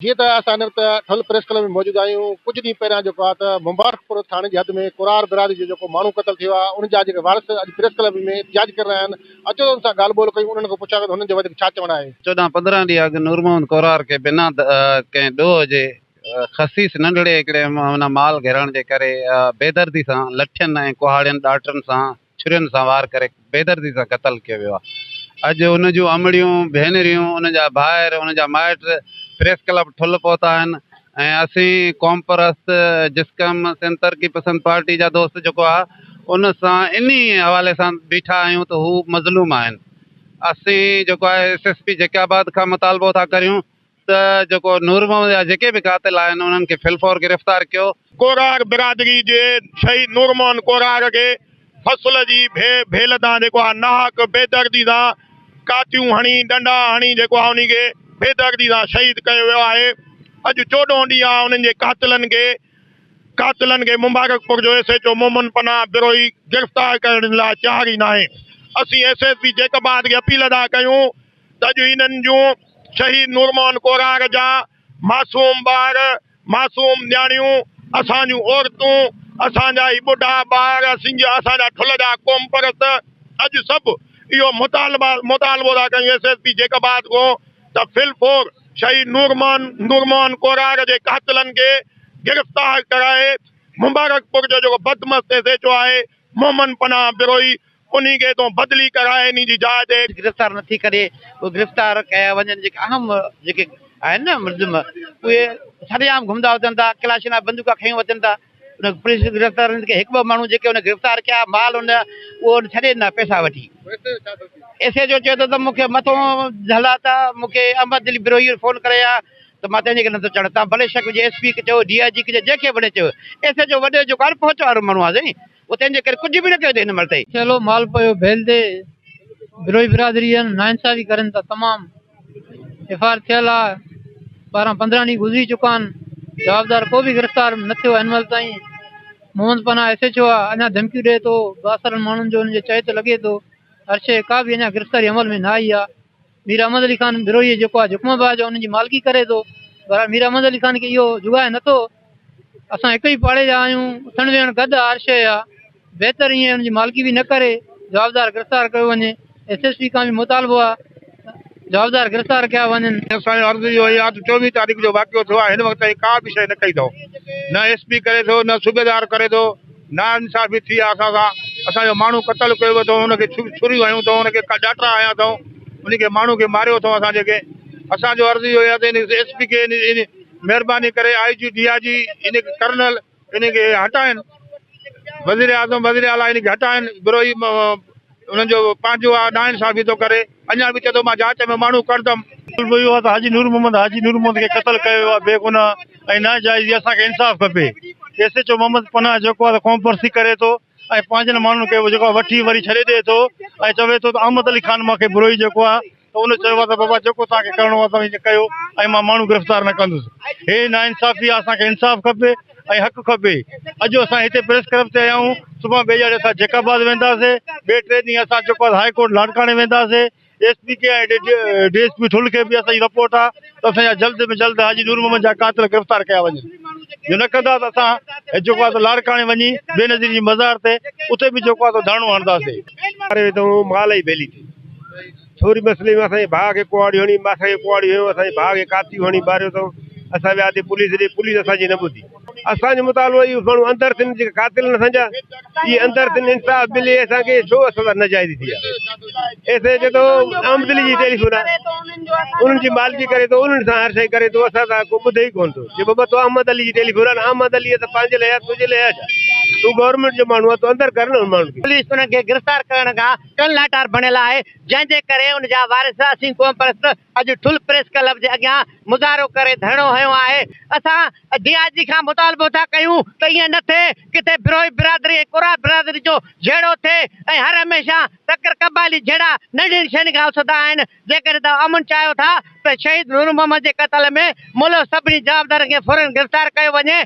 جيئن ته اسان هن وقت ٺل پريس ڪلب ۾ موجود آهيون، ڪجهه ڏينهن پهريان جيڪو آهي ته مبارڪپور ٿاڻي جي حد ۾ قرار برادري جو جيڪو ماڻهو قتل ٿيو آهي ان جا جيڪي وارث اڄ پريس ڪلب ۾ احتجاج ڪري رهيا آهن، اچو ته انهن سان ڳالهه ٻولهه ڪيون انهن کان پڇا ڪيون ته هنن جو وڌيڪ ڇا چوڻ آهي. 14 15 ڏينهن اڳ نور محمد قرار کي بنا ڪنهن ڏوهه جي خسيس ننڍڙي هڪڙي مال گهرڻ جي ڪري بيدردي سان لٺين ۽ ڪهاڙين ڏاٽن سان ڇرين سان وار ڪري بيدردي سان قتل ڪيو ويو آهي. اڄ ان جون امڙيون، ڀينريون، ان جا ڀائر، ان جا مائٽ پريس ڪلب ٺل پهتا آهن ۽ اسين قومپرست جسقم سنڌ ترقي پسند پارٽي جا دوست جيڪو آهي ان سان انهي حوالي سان بيٺا آهيون ته هو مظلوم آهن. اسين جيڪو آهي ايس ايس پي جيڪب آباد کان مطالبو ٿا ڪريون ته جيڪو نور محمد جا جيڪي به قاتل آهن انهن کي في الفور گرفتار ڪيو. ڪورار برادري جي شهيد نور محمد ڪورار کي فصل جي ڀيل تان جيڪو آهي ناحق بيدردي سان ڪاتيون هڻي ڏنڊا هڻي جيڪو آهي انهي کي بيدردي سان شهيد ڪيو ويو آهي اڄ 14 ڏينهن آهي انهن جي قاتلن کي قاتلن کي مبارڪپور جو ايس ايچ او مومن پناهه بروهي گرفتار ڪرڻ لاء تيار ئي ناهي اسين ايس ايس پي جيڪب آباد کي اپيل ادا ڪيون ته اڄ هنن جون شهيد نورمحمد ڪورار جا معصوم ٻار، معصوم نياڻيون، اسان جون عورتون، اسان جا هي ٻڍا ٻار، اسان جا ٺل جا قومپرست اڄ سڀ اهو مطالبا مطالبو ٿا ڪيون ايس ايس پي جيڪب آباد کان ته في الفور شهيد نورمحمد نورمحمد ڪورار جي قاتلن کي گرفتار ڪرائي مبارڪپور جو جيڪو بدمست ايس ايچ او آهي محمد پناهه بروهي انهي کي تون بدلي ڪرائي انهي جي جاء تي. گرفتار نٿي ڪري اهي گرفتار ڪيا وڃن جيڪي اهم جيڪي آهن نه ملزم اهي سرعام گهمندا وتن ٿا ڪلاشنا بندوقا کنيون وتن ٿا ان پوليس گرفتار کي هڪ ٻه ماڻهو جيڪي ان گرفتار ڪيا مال ان اهو ڇڏي ڏنا پئسا وٺي ايس ايچ او چئي ٿو ته مونکي مٿو جهلا ٿا مونکي احمد علي بروهي فون ڪري آ ته مان تنهنجي کي نٿو چڙهان تان ڀلي شڪ هجي ايس پي کي چئو ڊي I جي کي چئو جنهن کي وڻي چئو ايس ايچ او وڏي جو ڪار پهچ وارو ماڻهو آهي سائين اهو تنهنجي ڪري ڪجهه به نه ڪيو اٿئي هن مهل تائين. ٿيلهو مال پيو ڀيل تي بروهي برادري آهن ناانصافي ڪرن ٿا تمام ايف I R ٿيل آ 12 15 ڏينهن گذري چڪا آهن جوابدار ڪو به گرفتار نه ٿيو آهي هن مهل تائين محمد پناهه ايس ايڇ او آ اڃا ڌمڪيون ڏئي ٿو بااثرن ماڻهن جو ان جي چئي ته لڳي ٿو هر شيء ڪا به اڃا گرفتاري عمل ۾ نه آئي آ مير احمد علي خان بروهي جيڪو آهي حڪم باز ان جي مالڪي ڪري ٿو پر مير احمد علي خان کي اهو جڳائي نٿو اسان هڪ ئي پاڙي جا آهيون اٿڻ ويهڻ گڏ آهي هر شيء آهي بهتر ائين ان جي مالڪي به نه ڪري جوابدار گرفتار ڪيو وڃي ايس ايس پي کان به مطالبو آهي جوابدار گرفتار ڪيا وڃن. اسان جو عرض اهو ئي آهي ته 24 تاريخ جو واقعو ٿيو آهي هن وقت تائين ڪا به شيء نه ڪئي اٿئون نه ايس پي ڪري ٿو نه صوبيدار ڪري ٿو ناانصافي ٿي آهي اسان سان، اسان جو ماڻهو قتل ڪيو ويو اٿئون، ان کي ڇريون هنيون اٿئون، ان کي ڏاٽا هنيا اٿئون، ان کي ماڻهو کي ماريو اٿئون اسان جي کي، اسان جو عرض اهو آهي ته ان ايس پي کي مهرباني ڪري آء جي ڊي I جي ان ڪرنل ان کي هٽائن، وزير اعظم وزير اعليٰ ان کي هٽائن، بروهي انهن جو پنهنجو آهي ناانصافي ٿو ڪري، اڃا به چئي ٿو مان جاچ ۾ ماڻهو ڪڍندم. مطلب اهو آهي ته حاجي نور محمد حاجي نور محمد کي قتل ڪيو ويو آهي بيگناهه ۽ ناجائز اسان کي انصاف کپي ايس ايڇ او محمد پناهه جيڪو آهي قوم پرستي ڪري ٿو ۽ پنهنجن ماڻهن کي جيڪو آهي وٺي وري ڇڏي ڏئي ٿو ۽ چوي ٿو ته احمد علي خان مان کي بروهي جيڪو آهي ته ان چيو آهي ته بابا جيڪو توهان کي ڪرڻو آهي توهين ڪيو ۽ مان ماڻهو گرفتار نه ڪندس هي ناانصافي آهي اسان کي انصاف کپي ۽ حق کپي اڄ اسان هتي پريس ڪلب تي آيا آهيون سڀان ٻئي ڏهاڙي اسان جيڪب آباد وينداسي ٻئي ٽي ڏينهن اسان جيڪو آهي هاء ڪورٽ لاڙڪاڻي وينداسي ايس پي کي ۽ ڊي ايس پي ٺل کي به اسان جي رپورٽ آ ته اسان جا جلد ۾ جلد حاجي نور محمد جا قاتل گرفتار ڪيا وڃن جو نه ڪندا ته اسان جيڪو آ لاڙڪاڻي وڃي بينظير جي مزار تي اتي به جيڪو آ سو ڌرڻو هڻنداسين. ماري وڌو مال ئي ڀيلي ٿي. ٿوري مسئلي ۾ اسان جي ڀاء کي ڪهاڙيون هڻي اسان کي ڪهاڙيون هنيو اسان جي ڀاء کي ڪاتيون هڻي ماريو اٿئون اسان وياسين پوليس ڏي پوليس اسان جي نه ٻڌي. اسان جو مطالبو اهو ماڻهو اندر ٿين جيڪي قاتل آهن اسان جا اهي اندر ٿين انصاف ملي اسان کي ڇو اسان سان ناجائزي ٿي آهي S H O Ahmed Ali جي ٽيليفون آهي انهن جي مالڪي ڪري ٿو انهن سان هر شيء ڪري ٿو اسان سان ڪو ٻڌي ئي ڪونه ٿو چي بابا تو احمد علي جي ٽيليفون آهي احمد علي ته پنهنجي لاء آهي تنهنجي لاء آهي ڇا تون گورنمينٽ جو ماڻهو آهي تون اندر ڪر نه ان ماڻهن کي. پوليس انهن کي گرفتار ڪرڻ کان ٽن لاٽار بڻيل آهي جنهن جي ڪري ان جا وارث اسين قومپرست اڄ ٺل پريس ڪلب جي اڳيان مظاهرو ڪري ڌرڻو هنيو آهي اسان ڊي I جي کان مطالبو ٿا ڪيون ته ائين نه ٿئي ڪٿي بروهي برادري ۽ ڪورا برادري جو جهيڙو ٿئي ۽ هر هميشه تڪر قبائلي جهيڙا ننڍين شين کان اسدا آهن جيڪڏهن توهان امن چاهيو ٿا ته شهيد نور محمد جي قتل ۾ ملوث سڀني جوابدارن کي فورن گرفتار ڪيو وڃي.